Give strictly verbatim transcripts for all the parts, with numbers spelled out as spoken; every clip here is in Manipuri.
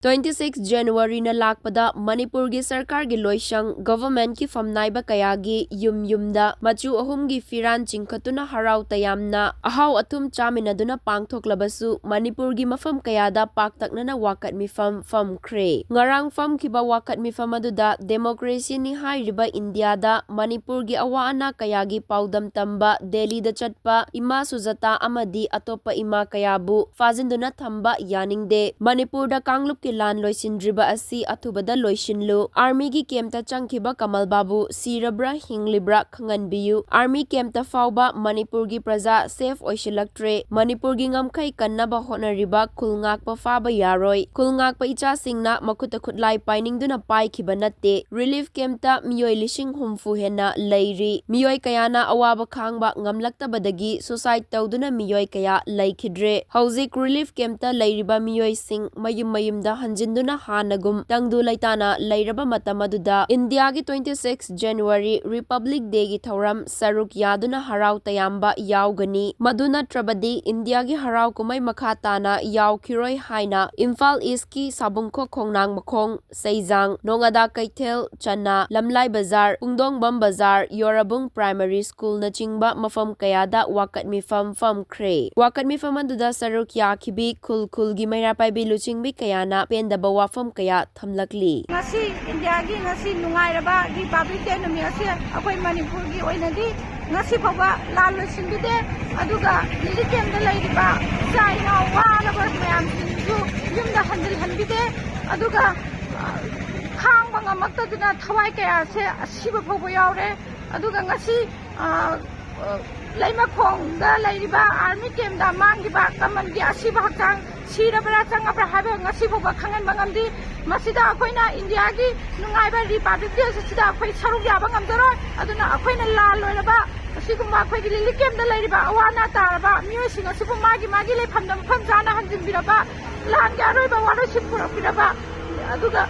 Twenty six January-ꯅ ꯂꯥꯛꯄꯗ ꯃꯅꯤꯄꯨꯔꯒꯤ ꯁꯔꯀꯥꯔꯒꯤ ꯂꯣꯏꯁꯪ, government-ꯀꯤ ꯐꯝꯅꯥꯏꯕ ꯀꯌꯥꯒꯤ ꯌꯨꯝ ꯌꯨꯝꯗ ꯃꯆꯨ ꯑꯍꯨꯝꯒꯤ ꯐꯤꯔꯥꯟ ꯆꯤꯡꯈꯠꯇꯨꯅ ꯍꯔꯥꯎ ꯇꯌꯥꯝꯅ ꯑꯍꯥꯎ ꯑꯊꯨꯝ ꯆꯥꯃꯤꯟꯅꯗꯨꯅ ꯄꯥꯡꯊꯣꯛꯂꯕꯁꯨ, ꯃꯅꯤꯄꯨꯔꯒꯤ ꯃꯐꯝ ꯀꯌꯥꯗ ꯄꯥꯛꯇꯛꯅꯅ ꯋꯥꯀꯠ ꯃꯤꯐꯝ ꯐꯝꯈ꯭ꯔꯦ꯫ ꯉꯔꯥꯡ ꯐꯝꯈꯤꯕ ꯋꯥꯀꯠ ꯃꯤꯐꯝ ꯑꯗꯨꯗ democracy-ꯅꯤ ꯍꯥꯏꯔꯤꯕ ꯏꯟꯗꯤꯌꯥꯗ ꯃꯅꯤꯄꯨꯔꯒꯤ ꯑꯋꯥ ꯑꯅꯥ ꯀꯌꯥꯒꯤ ꯄꯥꯎꯗꯝ ꯇꯝꯕ ꯗꯦꯜꯂꯤꯗ ꯆꯠꯄ ꯏꯃꯥ ꯁꯨꯖꯥꯇꯥ ꯑꯃꯗꯤ ꯑꯇꯣꯞꯄ ꯏꯃꯥ ꯀꯌꯥꯕꯨ ꯐꯥꯖꯤꯟꯗꯨꯅ ꯊꯝꯕ ꯌꯥꯅꯤꯡꯗꯦ꯫ ꯃꯅꯤꯄꯨꯔꯗ ꯀꯥꯡꯂꯨꯞꯀꯤ ꯂꯥꯟ ꯂꯣꯏꯁꯤꯟꯗ꯭ꯔꯤꯕ ꯑꯁꯤ ꯑꯊꯨꯕꯗ ꯂꯣꯏꯁꯤꯟꯂꯨ꯫ Army-ꯒꯤ camp-ꯇ ꯆꯪꯈꯤꯕ ꯀꯃꯜ ꯕꯥꯕꯨ ꯁꯤꯔꯕ꯭ꯔꯥ ꯍꯤꯡꯂꯤꯕ꯭ꯔꯥ ꯈꯪꯍꯟꯕꯤꯌꯨ꯫ Army camp-ꯇ ꯐꯥꯎꯕ ꯃꯅꯤꯄꯨꯔꯒꯤ ꯄ꯭ꯔꯖꯥ safe ꯑꯣꯏꯁꯤꯜꯂꯛꯇ꯭ꯔꯦ꯫ ꯃꯅꯤꯄꯨꯔꯒꯤ ꯉꯝꯈꯩ ꯀꯟꯅꯕ ꯍꯣꯠꯅꯔꯤꯕ ꯈꯨꯜ ꯉꯥꯛꯄ ꯐꯥꯕ ꯌꯥꯔꯣꯏ꯫ ꯈꯨꯜ ꯉꯥꯛꯄ ꯏꯆꯥꯁꯤꯡꯅ ꯃꯈꯨꯠꯇ ꯈꯨꯠꯂꯥꯏ ꯄꯥꯏꯅꯤꯡꯗꯨꯅ ꯄꯥꯏꯈꯤꯕ ꯅꯠꯇꯦ꯫ Relief camp-ꯇ ꯃꯤꯑꯣꯏ ꯂꯤꯁꯤꯡ ꯍꯨꯝꯐꯨ ꯍꯦꯟꯅ ꯂꯩꯔꯤ꯫ ꯃꯤꯑꯣꯏ ꯀꯌꯥꯅ ꯑꯋꯥꯕ ꯈꯥꯡꯕ ꯉꯝꯂꯛꯇꯕꯗꯒꯤ suicide ꯇꯧꯗꯨꯅ ꯃꯤꯑꯣꯏ ꯀꯌꯥ ꯂꯩꯈꯤꯗ꯭ꯔꯦ꯫ ꯍꯧꯖꯤꯛ relief camp-ꯇ ꯂꯩꯔꯤꯕ ꯃꯤꯑꯣꯏꯁꯤꯡ ꯃꯌꯨꯝ ꯃꯌꯨꯝꯗ ꯍꯟꯖꯤꯟꯗꯨꯅ ꯍꯥꯟꯅꯒꯨꯝ ꯇꯪꯗꯨ ꯂꯩꯇꯥꯅ ꯂꯩꯔꯕ ꯃꯇꯝ ꯑꯗꯨꯗ ꯏꯟꯗꯤꯌꯥꯒꯤ twenty six January Republic Day-ꯒꯤ ꯊꯧꯔꯝ ꯁꯔꯨꯛ ꯌꯥꯗꯨꯅ ꯍꯔꯥꯎ ꯇꯌꯥꯝꯕ ꯌꯥꯎꯒꯅꯤ꯫ ꯃꯗꯨ ꯅꯠꯇ꯭ꯔꯕꯗꯤ ꯏꯟꯗꯤꯌꯥꯒꯤ ꯍꯔꯥꯎ ꯀꯨꯝꯍꯩ ꯃꯈꯥ ꯇꯥꯅ ꯌꯥꯎꯈꯤꯔꯣꯏ ꯍꯥꯏꯅ ꯏꯝꯐꯥꯜ East-ꯀꯤ ꯁꯥꯕꯨꯡꯈꯣꯛ ꯈꯣꯡꯅꯥꯡ ꯃꯈꯣꯡ, ꯁꯩꯖꯥꯡ, ꯅꯣꯉꯥꯗꯥ ꯀꯩꯊꯦꯜ, ꯆꯅꯥ, ꯂꯝꯂꯥꯏ ꯕꯖꯥꯔ, ꯄꯨꯡꯗꯣꯡꯕꯝ ꯕꯖꯥꯔ, ꯌꯣꯔꯥꯕꯨꯡ Primary School-ꯅꯆꯤꯡꯕ ꯃꯐꯝ ꯀꯌꯥꯗ ꯋꯥꯀꯠ ꯃꯤꯐꯝ ꯐꯝꯈ꯭ꯔꯦ꯫ ꯋꯥꯀꯠ ꯃꯤꯐꯝ ꯑꯗꯨꯗ ꯁꯔꯨꯛ ꯌꯥꯈꯤꯕꯤ ꯈꯨꯜ ꯈꯨꯜꯒꯤ ꯃꯩꯔꯥ ꯄꯥꯏꯕꯤ ꯂꯨꯆꯤꯡꯕꯤ ꯀꯌꯥꯅ ꯄꯦꯟꯗꯕ ꯋꯥꯐꯝ ꯀꯌꯥ ꯊꯝꯂꯛꯂꯤ꯫ ꯉꯁꯤ ꯏꯟꯗꯤꯌꯥꯒꯤ ꯉꯁꯤ ꯅꯨꯡꯉꯥꯏꯔꯕ Republic Day ꯅꯨꯃꯤꯠ ꯑꯁꯤ ꯑꯩꯈꯣꯏ ꯃꯅꯤꯄꯨꯔꯒꯤ ꯑꯣꯏꯅꯗꯤ ꯉꯁꯤ ꯐꯥꯎꯕ ꯂꯥꯟ ꯂꯣꯏꯁꯤꯟꯕꯤꯗꯦ꯫ ꯑꯗꯨꯒ relief camp-ꯇ ꯂꯩꯔꯤꯕ ꯏꯆꯥ ꯏꯅꯥꯎ ꯋꯥꯔꯕ ꯃꯌꯥꯝꯁꯤꯡꯁꯨ ꯌꯨꯝꯗ ꯍꯟꯖꯤꯜꯍꯟꯕꯤꯗꯦ꯫ ꯑꯗꯨꯒ, ꯑ, ꯈꯥꯡꯕ ꯉꯝꯃꯛꯇꯗꯨꯅ ꯊꯋꯥꯏ ꯀꯌꯥꯁꯦ ꯑꯁꯤꯕ ꯐꯥꯎꯕ ꯌꯥꯎꯔꯦ꯫ ꯑꯗꯨꯒ ꯉꯁꯤ, ꯑ, ꯑ, ꯂꯩꯃꯈꯣꯡꯗ ꯂꯩꯔꯤꯕ Army camp-ꯇ ꯃꯥꯡꯈꯤꯕ ꯀꯃꯜꯒꯤ ꯑꯁꯤꯕ ꯍꯛꯆꯥꯡ ꯁꯤꯔꯕ꯭ꯔꯥ ꯆꯪꯉꯕ꯭ꯔꯥ ꯍꯥꯏꯕ ꯉꯁꯤ ꯐꯥꯎꯕ ꯈꯪꯍꯟꯕ ꯉꯝꯗꯦ꯫ ꯃꯁꯤꯗ ꯑꯩꯈꯣꯏꯅ ꯏꯟꯗꯤꯌꯥꯒꯤ ꯅꯨꯡꯉꯥꯏꯕ Republic Day ꯑꯁꯤꯗ ꯑꯩꯈꯣꯏ ꯁꯔꯨꯛ ꯌꯥꯕ ꯉꯝꯖꯔꯣꯏ꯫ ꯑꯗꯨꯅ ꯑꯩꯈꯣꯏꯅ ꯂꯥꯜ ꯂꯣꯏꯔꯕ ꯑꯁꯤꯒꯨꯝꯕ ꯑꯩꯈꯣꯏꯒꯤ relief camp-ꯇ ꯂꯩꯔꯤꯕ ꯑꯋꯥ ꯑꯅꯥ ꯇꯥꯔꯕ ꯃꯤꯑꯣꯏꯁꯤꯡ ꯑꯁꯤꯕꯨ ꯃꯥꯒꯤ ꯃꯥꯒꯤ ꯂꯩꯐꯝꯗ ꯃꯐꯝ ꯆꯥꯅ ꯍꯟꯖꯤꯟꯕꯤꯔꯕ, ꯂꯥꯟꯒꯤ ꯑꯔꯣꯏꯕ ꯋꯥꯔꯣꯏꯁꯤꯟ ꯄꯨꯔꯛꯄꯤꯔꯕ, ꯑꯗꯨꯒ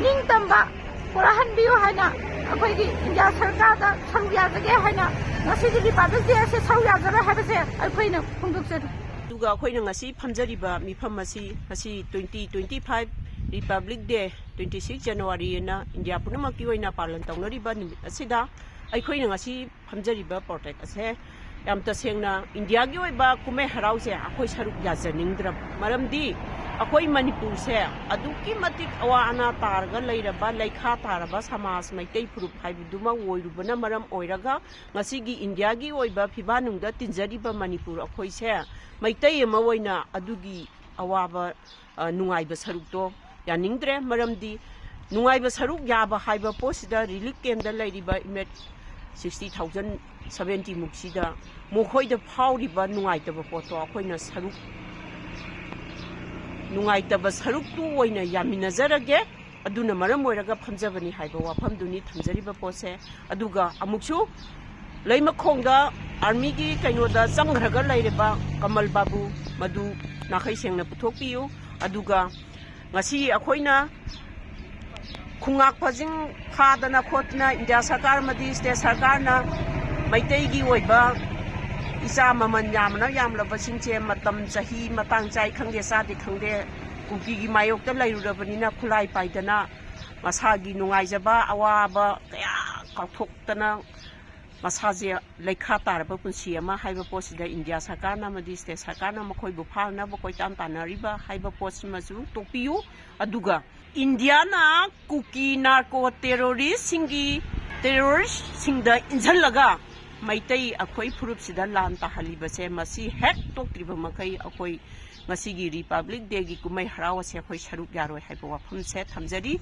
ꯅꯤꯡꯇꯝꯕ ꯄꯨꯔꯛꯍꯟꯕꯤꯌꯨ ꯍꯥꯏꯅ ꯑꯩꯈꯣꯏꯒꯤ ꯏꯟꯗꯤꯌꯥ ꯁꯔꯀꯥꯔꯗ ꯁꯔꯨꯛ ꯌꯥꯖꯒꯦ ꯍꯥꯏꯅ ꯉꯁꯤꯒꯤ Republic Day ꯑꯁꯦ ꯁꯔꯨꯛ ꯌꯥꯖꯔꯣꯏ ꯍꯥꯏꯕꯁꯦ ꯑꯩꯈꯣꯏꯅ ꯐꯣꯡꯗꯣꯛꯆꯔꯤ꯫ ꯑꯗꯨꯒ ꯑꯩꯈꯣꯏꯅ ꯉꯁꯤ ꯐꯝꯖꯔꯤꯕ ꯃꯤꯐꯝ ꯑꯁꯤ ꯉꯁꯤ twenty twenty five Republic Day, twenty six January ꯑꯅ ꯏꯟꯗꯤꯌꯥ ꯄꯨꯝꯅꯃꯛꯀꯤ ꯑꯣꯏꯅ ꯄꯥꯂꯟ ꯇꯧꯅꯔꯤꯕ ꯅꯨꯃꯤꯠ ꯑꯁꯤꯗ ꯑꯩꯈꯣꯏꯅ ꯉꯁꯤ ꯐꯝꯖꯔꯤꯕ ꯄ꯭ꯔꯣꯇꯦꯛ ꯑꯁꯦ ꯌꯥꯝ ꯇꯁꯦꯡꯅ ꯏꯟꯗꯤꯌꯥꯒꯤ ꯑꯣꯏꯕ ꯀꯨꯝꯍꯩ ꯍꯔꯥꯎꯁꯦ ꯑꯩꯈꯣꯏ ꯁꯔꯨꯛ ꯌꯥꯖꯅꯤꯡꯗ꯭ꯔꯕ꯫ ꯃꯔꯝꯗꯤ ꯑꯩꯈꯣꯏ ꯃꯅꯤꯄꯨꯔꯁꯦ ꯑꯗꯨꯛꯀꯤ ꯃꯇꯤꯛ ꯑꯋꯥ ꯑꯅꯥ ꯇꯥꯔꯒ ꯂꯩꯔꯕ, ꯂꯩꯈꯥ ꯇꯥꯔꯕ ꯁꯃꯥꯖ ꯃꯩꯇꯩ ꯐꯨꯔꯨꯞ ꯍꯥꯏꯕꯗꯨꯃ ꯑꯣꯏꯔꯨꯕꯅ ꯃꯔꯝ ꯑꯣꯏꯔꯒ ꯉꯁꯤꯒꯤ ꯏꯟꯗꯤꯌꯥꯒꯤ ꯑꯣꯏꯕ ꯐꯤꯕꯥꯟꯅꯨꯡꯗ ꯇꯤꯟꯖꯔꯤꯕ ꯃꯅꯤꯄꯨꯔ ꯑꯩꯈꯣꯏꯁꯦ ꯃꯩꯇꯩ ꯑꯃ ꯑꯣꯏꯅ ꯑꯗꯨꯒꯤ ꯑꯋꯥꯕ, ꯑ, ꯅꯨꯡꯉꯥꯏꯕ ꯁꯔꯨꯛꯇꯣ ꯌꯥꯅꯤꯡꯗ꯭ꯔꯦ꯫ ꯃꯔꯝꯗꯤ ꯅꯨꯡꯉꯥꯏꯕ ꯁꯔꯨꯛ ꯌꯥꯕ ꯍꯥꯏꯕ ꯄꯣꯠꯁꯤꯗ relief camp ꯇ ꯂꯩꯔꯤꯕ inmate sixty thousand, seventy ꯃꯨꯛꯁꯤꯗ ꯃꯈꯣꯏꯗ ꯐꯥꯎꯔꯤꯕ ꯅꯨꯡꯉꯥꯏꯇꯕ ꯄꯣꯠꯇꯣ ꯑꯩꯈꯣꯏꯅ ꯁꯔꯨꯛ, ꯅꯨꯡꯉꯥꯏꯇꯕ ꯁꯔꯨꯛꯇꯨ ꯑꯣꯏꯅ ꯌꯥꯃꯤꯟꯅꯖꯔꯒꯦ꯫ ꯑꯗꯨꯅ ꯃꯔꯝ ꯑꯣꯏꯔꯒ ꯐꯝꯖꯕꯅꯤ ꯍꯥꯏꯕ ꯋꯥꯐꯝꯗꯨꯅꯤ ꯊꯝꯖꯔꯤꯕ ꯄꯣꯠꯁꯦ꯫ ꯑꯗꯨꯒ ꯑꯃꯨꯛꯁꯨ ꯂꯩꯃꯈꯣꯡꯗ army ꯒꯤ ꯀꯩꯅꯣꯗ ꯆꯪꯈ꯭ꯔꯒ ꯂꯩꯔꯤꯕ ꯀꯃꯜ ꯕꯥꯕꯨ, ꯃꯗꯨ ꯅꯥꯈꯩ ꯁꯦꯡꯅ ꯄꯨꯊꯣꯛꯄꯤꯌꯨ꯫ ꯑꯗꯨꯒ ꯉꯁꯤ ꯑꯩꯈꯣꯏꯅ ꯈꯨꯡꯉꯥꯛ ꯐꯖꯤꯡ ꯐꯥꯗꯅ ꯈꯣꯠꯇꯅ ꯏꯟꯗꯤꯌꯥ ꯁꯔꯀꯥꯔ ꯑꯃꯗꯤ state ꯁꯔꯀꯥꯔꯅ ꯃꯩꯇꯩꯒꯤ ꯑꯣꯏꯕ ꯏꯆꯥ ꯃꯃꯜ ꯌꯥꯝꯅ ꯌꯥꯝꯂꯕꯁꯤꯡꯁꯦ ꯃꯇꯝ, ꯆꯍꯤ ꯃꯇꯥꯡ ꯆꯥꯏ ꯈꯪꯗꯦ ꯆꯥꯗꯦ ꯈꯪꯗꯦ, ꯀꯨꯀꯤꯒꯤ ꯃꯥꯌꯣꯛꯇ ꯂꯩꯔꯨꯔꯕꯅꯤꯅ ꯈꯨꯠꯂꯥꯏ ꯄꯥꯏꯗꯅ ꯃꯁꯥꯒꯤ ꯅꯨꯡꯉꯥꯏꯖꯕ ꯑꯋꯥꯕ ꯀꯌꯥ ꯀꯥꯎꯊꯣꯛꯇꯅ ꯃꯁꯥꯁꯦ ꯂꯩꯈꯥ ꯇꯥꯔꯕ ꯄꯨꯟꯁꯤ ꯑꯃ ꯍꯥꯏꯕ ꯄꯣꯠꯁꯤꯗ ꯏꯟꯗꯤꯌꯥ ꯁꯔꯀꯥꯔꯅ ꯑꯃꯗꯤ state ꯁꯔꯀꯥꯔꯅ ꯃꯈꯣꯏꯕꯨ ꯐꯥꯅꯅꯕ ꯀꯣꯏꯇꯥꯟ ꯇꯥꯟꯅꯔꯤꯕ ꯍꯥꯏꯕ ꯄꯣꯠꯁꯤꯃꯁꯨ ꯇꯣꯛꯄꯤꯌꯨ꯫ ꯑꯗꯨꯒ ꯏꯟꯗꯤꯌꯥꯅ ꯀꯨꯀꯤ narco terrorist ꯁꯤꯡꯒꯤ, terrorist ꯁꯤꯡꯗ ꯏꯟꯁꯤꯜꯂꯒ ꯃꯩꯇꯩ ꯑꯩꯈꯣꯏ ꯐꯨꯔꯨꯞꯁꯤꯗ ꯂꯥꯟ ꯇꯥꯍꯜꯂꯤꯕꯁꯦ ꯃꯁꯤ ꯍꯦꯛ ꯇꯣꯛꯇ꯭ꯔꯤꯕ ꯃꯈꯩ ꯑꯩꯈꯣꯏ ꯉꯁꯤꯒꯤ Republic Day ꯒꯤ ꯀꯨꯝꯍꯩ ꯍꯔꯥꯎ ꯑꯁꯦ ꯑꯩꯈꯣꯏ ꯁꯔꯨꯛ ꯌꯥꯔꯣꯏ ꯍꯥꯏꯕ ꯋꯥꯐꯝꯁꯦ ꯊꯝꯖꯔꯤ꯫